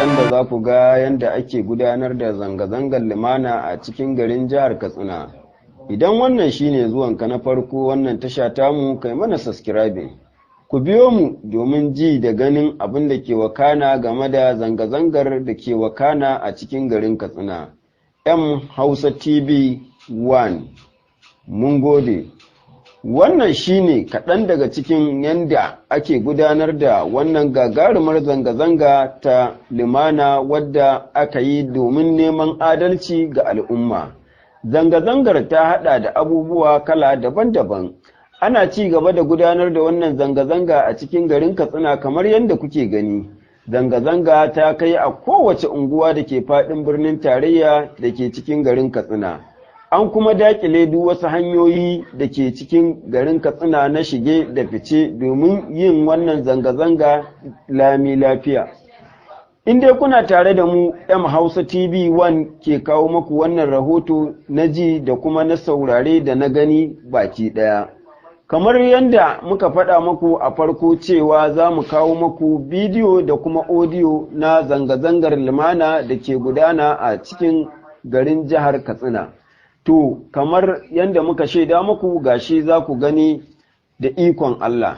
Yadda za ku ga yadda ake gudanar da zanga-zangar lumana a cikin garin jihar Katsina. Idan wannan shine zuwanka na farko wannan tasha tamu, kai mana subscribing. Ku biyo mu domin ji da ganin abin da ke wakana game da zanga-zangar da ke wakana a cikin garin Katsina. M Hausa TV 1, mun gode. Wannan shine kaɗan daga cikin yanda ake gudanar da wannan gagarumar zanga-zanga ta lumana wadda aka yi domin neman adalci ga al'umma. Zanga-zangar ta haɗa da abubuwa kala daban-daban. Ana ci gaba da gudanar da wannan zanga-zanga a cikin garin Katsina kamar yadda kuke gani. Zanga-zanga ta kai a kowace unguwa da ke faɗin birnin tarayya da ke cikin garin Katsina. An kuma dakile duk wasu hanyoyi da ke cikin garin Katsina na shige da fice domin yin wannan zanga-zanga lami lafiya. In dai kuna tare da mu, M Hausa TV 1 ke kawo maku wannan rahoto na ji da kuma na saurare da na gani baki ɗaya. Kamar yadda muka faɗa maku a farko cewa za mu kawo maku bidiyo da kuma audio na zanga-zangar lumana da ke gudana a cikin garin jihar Katsina. To, kamar yadda muka shaida muku, gashi za ku gani da ikon Allah.